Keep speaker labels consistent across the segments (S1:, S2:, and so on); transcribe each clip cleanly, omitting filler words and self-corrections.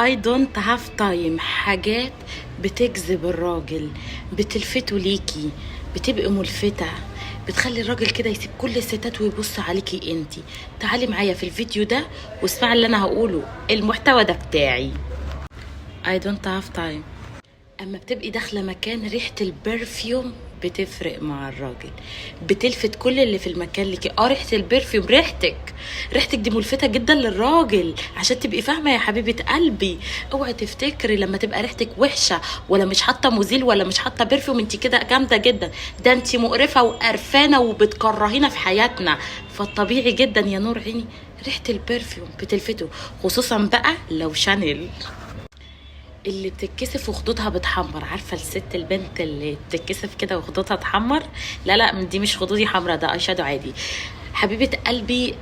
S1: I don't have time. حاجات بتجذب الراجل، بتلفته ليكي، بتبقي ملفتة، بتخلي الراجل كده يسيب كل الستات ويبص عليكي انتي. تعالي معايا في الفيديو ده واسمعي اللي انا هقوله، المحتوى ده بتاعي. I don't have time. اما بتبقي داخله مكان، ريحه ال perfume بتفرق مع الراجل، بتلفت كل اللي في المكان ليكي. ريحه ال perfume، ريحتك دي ملفته جدا للراجل، عشان تبقي فاهمه يا حبيبه قلبي. اوعي تفتكري لما تبقى ريحتك وحشة ولا مش حاطه مزيل ولا مش حاطه perfume انت كده جامدة جدا. ده انت مقرفة وقرفانه وبتكرهينا في حياتنا. فالطبيعي جدا يا نور عيني ريحه ال perfume بتلفته، خصوصا بقى لو شانيل. اللي بتتكسف وخدودها بتحمر، عارفه الست البنت اللي بتتكسف كده وخدودها تحمر؟ لا لا، دي مش خدودي حمرا، ده eye shadow عادي. حبيبه قلبي،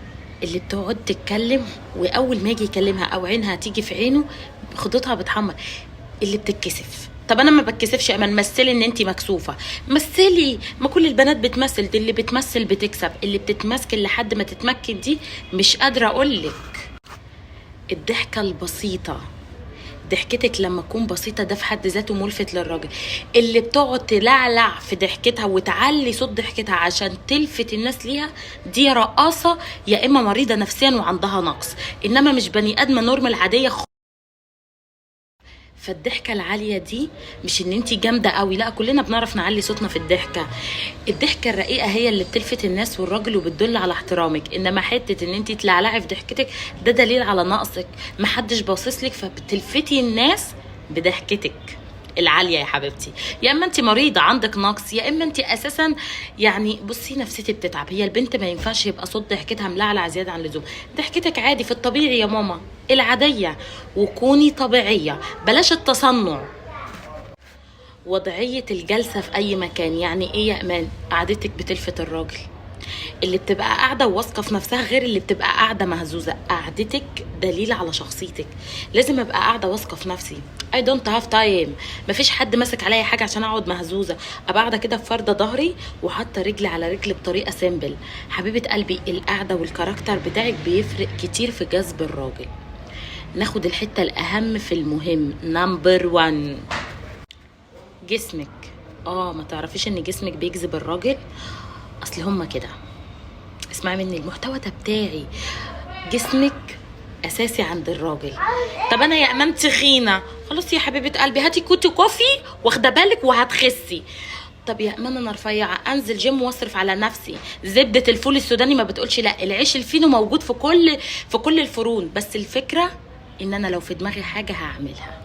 S1: اللي بتقعد تتكلم واول ما يجي يكلمها او عينها تيجي في عينه خدودها بتحمر، اللي بتتكسف. طب انا ما بتكسفش. اما مثلي ان انت مكسوفه، مثلي، ما كل البنات بتمثل. دي اللي بتمثل بتكسب، اللي بتتمسكن لحد ما تتمكن دي مش قادرة اقولك. الضحكة البسيطه، ضحكتك لما تكون بسيطة ده في حد ذاته ملفت للراجل. اللي بتقعد تلعلع في ضحكتها وتعلي صوت ضحكتها عشان تلفت الناس ليها، دي رقاصة يا إما مريضة نفسيا وعندها نقص، إنما مش بني آدمة normal عادية. فالضحكة العالية دي مش ان انت جامدة قوي، لا، كلنا بنعرف نعلي صوتنا في الضحكة. الضحكة الرقيقة هي اللي بتلفت الناس والراجل وبتدل على احترامك، انما حتة ان انت تلعلعي في ضحكتك ده دليل على نقصك، محدش باصص لك فبتلفتي الناس بضحكتك العالية. يا حبيبتي، يا اما انت مريضة عندك نقص، يا اما انت اساسا يعني بصي نفسيتي بتتعب. هي البنت ما ينفعش يبقى صوت ضحكتها ملعلع زيادة عن اللزوم. ضحكتك عادي في الطبيعي يا ماما العادية، وكوني طبيعية، بلاش التصنع. وضعية الجلسة في أي مكان، يعني إيه يا إيمان؟ قعدتك بتلفت الراجل. اللي بتبقى قاعدة وواثقة في نفسها غير اللي بتبقى قاعدة مهزوزة. قعدتك دليل على شخصيتك. لازم ابقى قاعدة واثقة في نفسي. I don't have time، مفيش حد ماسك عليا حاجة عشان اقعد مهزوزة. ابقى قاعدة كده فاردة ظهري وحاطة رجلي على رجلي بطريقة simple. حبيبة قلبي، القعدة وال character بتاعك بيفرق كتير في جذب الراجل. ناخد الحتة الأهم في المهم، number 1، جسمك. ما تعرفيش ان جسمك بيجذب الراجل؟ اصل هما كده، اسمعي مني، المحتوى ده بتاعي. جسمك اساسي عند الراجل. طب انا يا امان تخينه. خلاص يا حبيبه قلبي، هاتي كوتي coffee، واخده بالك، وهتخسي. طب يا امان انا رفيعه. انزل جيم واصرف على نفسي. زبدة الفول السوداني ما بتقولش لا، العيش الفينو موجود في كل الفرون. بس الفكرة ان انا لو في دماغي حاجة هعملها.